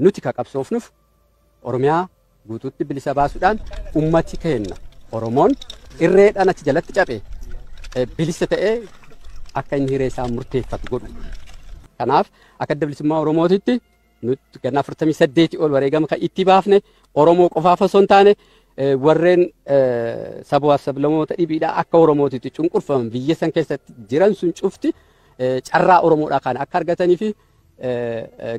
Nuti ka qabsoofnuuf Oromiyaa guutuutti bilisa baasuudhaan ummati keenya Oromoon irreedhaan achi jalatti cabe bilisa ta'ee akka inni hiree isaa murteeffatu godhu. Kanaaf akka adda bilisummaa Oromootitti nuti ganna 48 ol wareegama kan itti baafne Oromoo qofaaf osoo hin taane warreen sabaaf sablammoota dhibiidhaa akka Oromootitti cunqurfaman biyya san keessatti jiran sun cufti carraa Oromoodhaa kana akka argatanii fi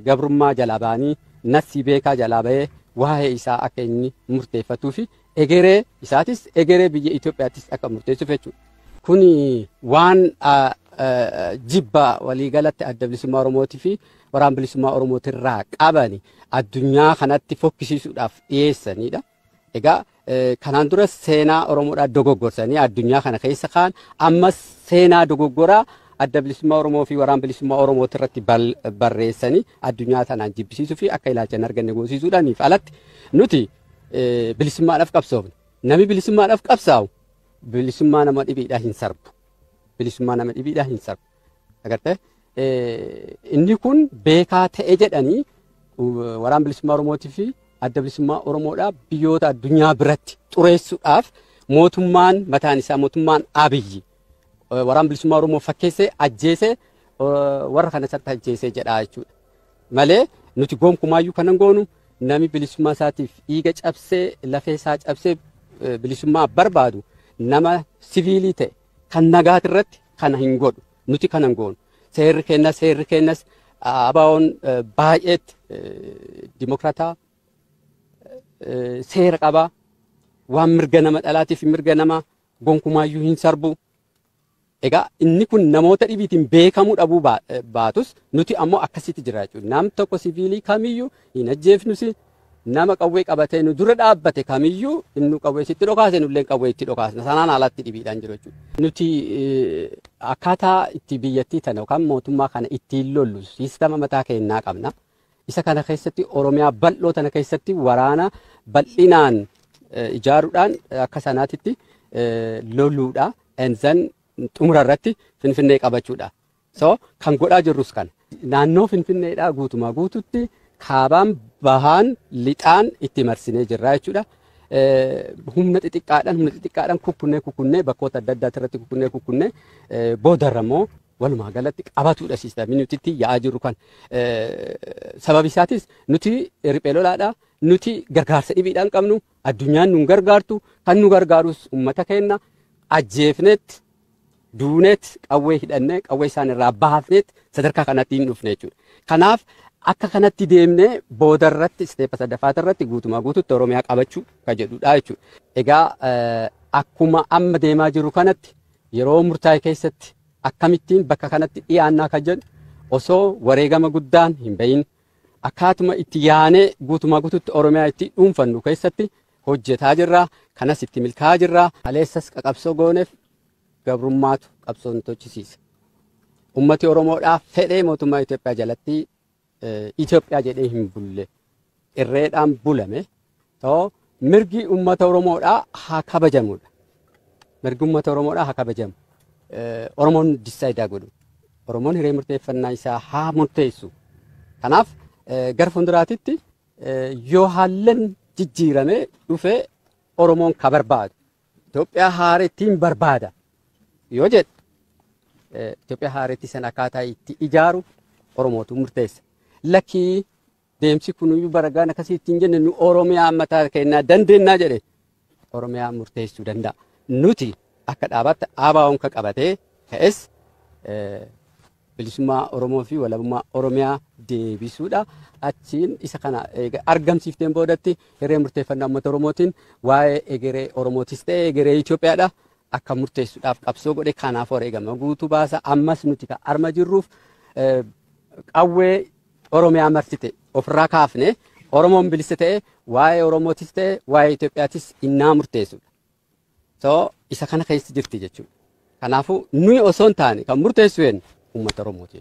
gabrummaa jalaa ba'anii nassi beekaa jalaa ba'ee waa'ee isaa akka inni murteeffatuu fi egeree isaatis egeree biyya Itoophiyaattis akka murteessuuf jechuudha. Kuni waan jibba waliigalatti adda bilisummaa Oromootii fi waraan bilisummaa Oromootirraa qabani addunyaa kanatti fokkisiisuudhaaf dhiyeessanidha. Egaa kanaan dura seenaa Oromoodhaa dogoggorsanii addunyaa kana keessa kaan ammas seenaa dogoggoraa adda bilisummaa Oromoo fi waraan bilisummaa Oromootirratti barreessanii addunyaa tanaan jibbisiisuu fi akka ilaalcha hin arganne goosisuudhaaniif alatti nuti bilisummaadhaaf qabsoofna. Namni bilisummaadhaaf qabsaa'u bilisummaa nama dhibiidhaa hin sarbu. Bilisummaa nama dhibiidhaa hin sarbu. Agartee inni kun beekaa ta'e jedhanii waraan bilisummaa Oromootii fi adda bilisummaa Oromoodhaa biyyoota addunyaa biratti xureessuudhaaf mootummaan mataan isaa mootummaan Abiyyi waraan bilisummaa Oromoo fakkeessee ajjeesee warra kana isatti ajjeesee jedhaa jechuudha. Malee nuti gonkumaayyuu kanan goonu namni bilisummaa isaatiif dhiiga cabsee lafee isaa cabsee bilisummaa barbaadu nama siviilii ta'e kan nagaati irratti kana hin godhu. Nuti kana hin goonu. Seerri kennas ABO'n baay'eetti dimokraataa seera qabaa waan mirga nama dhalaatiif mirga nama gonkumaayyuu hin sarbu. Egaa inni kun namoota dhibiitiin beekamuu dhabuu baatus nuti ammoo akkasitti jira jechuudha. Nam tokko siviilii kamiyyuu hin ajjeefnus nama qawwee qabatee nu dura dhaabbate kamiyyuu inni qawwee sitti dhokaase nullee qawwee itti dhokaasna. Sanaan alatti dhibiidhaan jiru jechuudha. Nuti akkaataa itti biyyattii tana yookaan mootummaa kana ittiin lollu siistama mataa keenyaa qabna. Isa kana keessatti Oromiyaa bal'oo tana keessatti waraana bal'inaan ijaaruudhaan akka sanaatitti lolluudha. And then xumura irratti Finfinnee qabachuudha. So kan godhaa jirrus kana. Naannoo Finfinneedhaa guutumaa guututti kaabaan bahaan lixaan itti marsinee jirra jechuudha. Humna xixiqqaadhaan kukkunnee bakkoota adda addaa irratti kukkunnee boodarra immoo walumaa galatti qabatuudha siistamii nuti itti yaa'aa jirru kan. Sababi isaatis nuti riphee lolaadha. Nuti gargaarsa dhibiidhaan qabnu addunyaan nu gargaartu kan nu gargaarus uummata keenya ajjeefnetti duunetti qawwee hidhannee qawwee isaan irraa baafnetti sadarkaa kanatti hin dhufne jechuudha. Kanaaf akka kanatti deemnee boodarratti isteepa sadaffaata irratti guutumaa guututti Oromiyaa qabachuu kan jedhudha jechuudha. Egaa akkuma amma deemaa jiru kanatti yeroo murtaa'e keessatti akkamittiin bakka kanatti dhiyaannaa kan jedhu osoo wareegama guddaan hin bahin akkaatuma itti yaanee guutumaa guututti Oromiyaa itti dhuunfannu keessatti hojjetaa jirra. Kanas itti milkaa'aa jirra. Kaleessas qaqabsoo gooneef gabrummaatu qabsoon tochisiisa. Ummati Oromoodhaaf fedhee mootummaa Itoophiyaa jalatti Itoophiyaa jedhee hin bulle. Irreedhaan bulame. Too mirgi ummata Oromoodhaa haa kabajamudha. Mirgi ummata Oromoodhaa haa kabajamu. Oromoon decide godhu. Oromoon hiree murteeffannaa isaa haa murteessu. Kanaaf gara fuulduraatitti yoo haallan jijjiirame dhufee Oromoon ka barbaadu Itoophiyaa haarettiin barbaada yoo jedhe Itoophiyaa haaretti san akkaataa itti ijaaru Oromootu murteessa. Lakkii deemsi kunuyyuu baragaan akkasii ittiin jenne nu Oromiyaa mataa keenyaa dandeennaa jedhe Oromiyaa murteessuu danda'a. Nuti akka dhaabaatti ABO'n ka qabatee ka'es bilisummaa Oromoo fi walabummaa Oromiyaa deebisuudha. Achiin isa kana argamsiifteen boodatti hiree murteeffannaa uummata Oromootiin waa'ee egeree Oromootis ta'e egeree Itoophiyaadha akka murteessuudhaaf qabsoo godhe kanaaf wareegama guutuu baasa. Ammas nuti kan arma jirruuf qawwee Oromiyaa marsite ofirraa kaafne Oromoon bilisa ta'e waa'ee Oromootis ta'e waa'ee Itoophiyaatis innaa murteessudha. So isa kana keessa jirti jechuudha. Kanaafuu nuyi osoo hin taane kan murteessu eenyu uummata Oromooti.